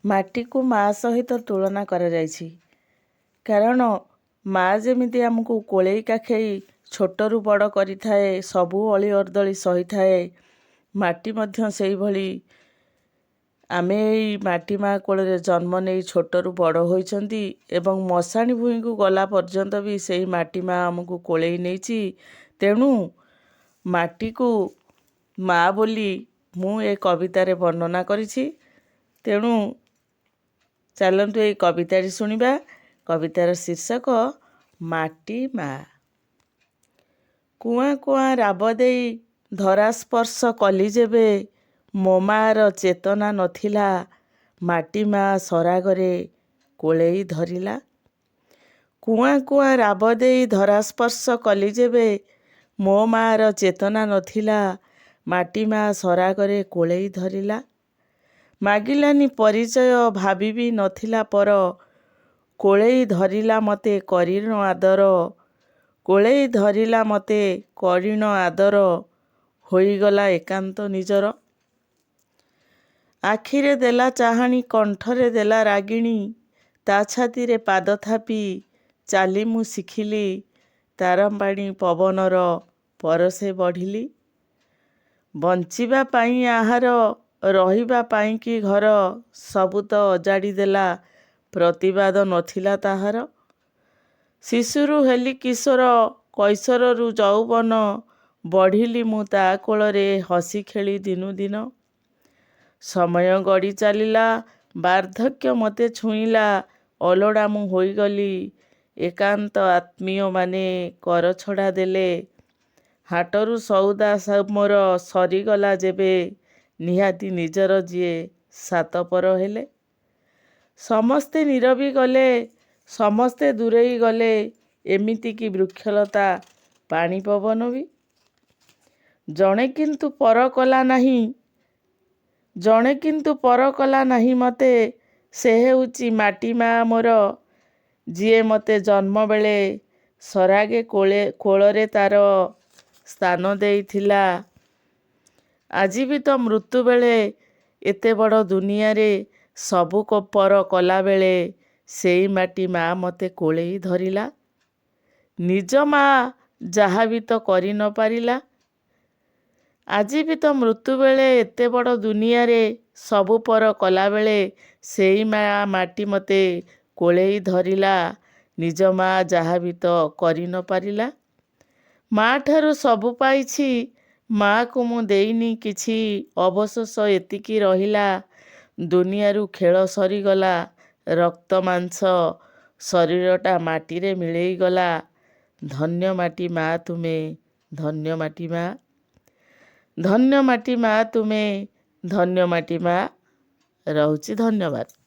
ମାଟିକୁ ମା ସହିତ ତୁଳନା କରାଯାଇଛି, କାରଣ ମା ଯେମିତି ଆମକୁ କୋଳେଇ କାଖେଇ ଛୋଟରୁ ବଡ଼ କରିଥାଏ, ସବୁ ଅଳି ଅର୍ଦ୍ଦଳି ସହିଥାଏ, ମାଟି ମଧ୍ୟ ସେଇଭଳି। ଆମେ ଏଇ ମାଟି ମା କୋଳରେ ଜନ୍ମ ନେଇ ଛୋଟରୁ ବଡ଼ ହୋଇଛନ୍ତି ଏବଂ ମଶାଣି ଭୂଇଁକୁ ଗଲା ପର୍ଯ୍ୟନ୍ତ ବି ସେଇ ମାଟି ମା ଆମକୁ କୋଳେଇ ନେଇଛି। ତେଣୁ ମାଟିକୁ ମା ବୋଲି ମୁଁ ଏ କବିତାରେ ବର୍ଣ୍ଣନା କରିଛି। ତେଣୁ ଚାଲନ୍ତୁ ଏଇ କବିତାଟି ଶୁଣିବା। କବିତାର ଶୀର୍ଷକ ମାଟି ମା। କୁଆଁ କୁଆଁ ରାବ ଦେଇ ଧରା ସ୍ପର୍ଶ କଲି ଯେବେ, ମୋ ମାଆର ଚେତନା ନଥିଲା, ମାଟି ମା ସରାଗରେ କୋଳେଇ ଧରିଲା। କୁଆଁ କୁଆଁ ରାବ ଦେଇ ଧରା ସ୍ପର୍ଶ କଲି ଯେବେ, ମୋ ମାଆର ଚେତନା ନଥିଲା, ମାଟି ମା ସରାଗରେ କୋଳେଇ ଧରିଲା। ମାଗିଲାନି ପରିଚୟ, ଭାବିବି ନଥିଲା ପର, କୋଳେଇ ଧରିଲା ମତେ କରିଣ ଆଦର, କୋଳେଇ ଧରିଲା ମତେ କରିଣ ଆଦର, ହୋଇଗଲା ଏକାନ୍ତ ନିଜର। ଆଖିରେ ଦେଲା ଚାହାଣି, କଣ୍ଠରେ ଦେଲା ରାଗିଣୀ, ତା ଛାତିରେ ପାଦ ଥାପି ଚାଲି ମୁଁ ଶିଖିଲି, ତାର ପାଣି ପବନର ପରଶେ ବଢ଼ିଲି। ବଞ୍ଚିବା ପାଇଁ ଆହାର, ରହିବା ପାଇଁ କି ଘର, ସବୁ ତ ଅଜାଡ଼ି ଦେଲା, ପ୍ରତିବାଦ ନଥିଲା ତାହାର। ଶିଶୁରୁ ହେଲି କିଶୋର, କୈଶୋରରୁ ଯୌବନ, ବଢ଼ିଲି ମୁଁ ତା କୋଳରେ ହସି ଖେଳି ଦିନୁ ଦିନ। ସମୟ ଗଡ଼ି ଚାଲିଲା, ବାର୍ଦ୍ଧକ୍ୟ ମୋତେ ଛୁଇଁଲା, ଅଲୋଡ଼ା ମୁଁ ହୋଇଗଲି, ଏକାନ୍ତ ଆତ୍ମୀୟମାନେ କର ଛଡ଼ା ଦେଲେ। ହାଟରୁ ସଉଦା ମୋର ସରିଗଲା ଯେବେ, ନିହାତି ନିଜର ଯିଏ ସାତ ପର ହେଲେ। ସମସ୍ତେ ନିରବି ଗଲେ, ସମସ୍ତେ ଦୂରେଇ ଗଲେ, ଏମିତିକି ବୃକ୍ଷଲତା ପାଣି ପବନ ବି। ଜଣେ କିନ୍ତୁ ପର କଲା ନାହିଁ, ଜଣେ କିନ୍ତୁ ପର କଲା ନାହିଁ ମତେ, ସେ ହେଉଛି ମାଟି ମା ମୋର, ଯିଏ ମୋତେ ଜନ୍ମ ବେଳେ ସରାଗେ କୋଳେ କୋଳରେ ତାର ସ୍ଥାନ ଦେଇଥିଲା। ଆଜି ବି ତ ମୃତ୍ୟୁ ବେଳେ ଏତେ ବଡ଼ ଦୁନିଆରେ ସବୁ ପର କଲାବେଳେ ସେଇ ମାଟି ମା ମୋତେ କୋଳେଇ ଧରିଲା। ନିଜ ମା ଯାହା ବି ତ କରି ନ ପାରିଲା। ଆଜି ବି ତ ମୃତ୍ୟୁ ବେଳେ ଏତେ ବଡ଼ ଦୁନିଆରେ ସବୁ ପର କଲାବେଳେ ସେଇ ମା ମାଟି ମୋତେ କୋଳେଇ ଧରିଲା। ନିଜ ମା ଯାହା ବି ତ କରି ନ ପାରିଲା। ମା ଠାରୁ ସବୁ ପାଇଛି, ମାକୁ ମୁଁ ଦେଇନି କିଛି, ଅବଶୋଷ ଏତିକି ରହିଲା। ଦୁନିଆରୁ ଖେଳ ସରିଗଲା, ରକ୍ତ ମାଂସ ଶରୀରଟା ମାଟିରେ ମିଳେଇ ଗଲା। ଧନ୍ୟ ମାଟି ମା ତୁମେ, ଧନ୍ୟ ମାଟି ମା, ଧନ୍ୟ ମାଟି ମା ତୁମେ, ଧନ୍ୟ ମାଟି ମା। ରହୁଛି, ଧନ୍ୟବାଦ।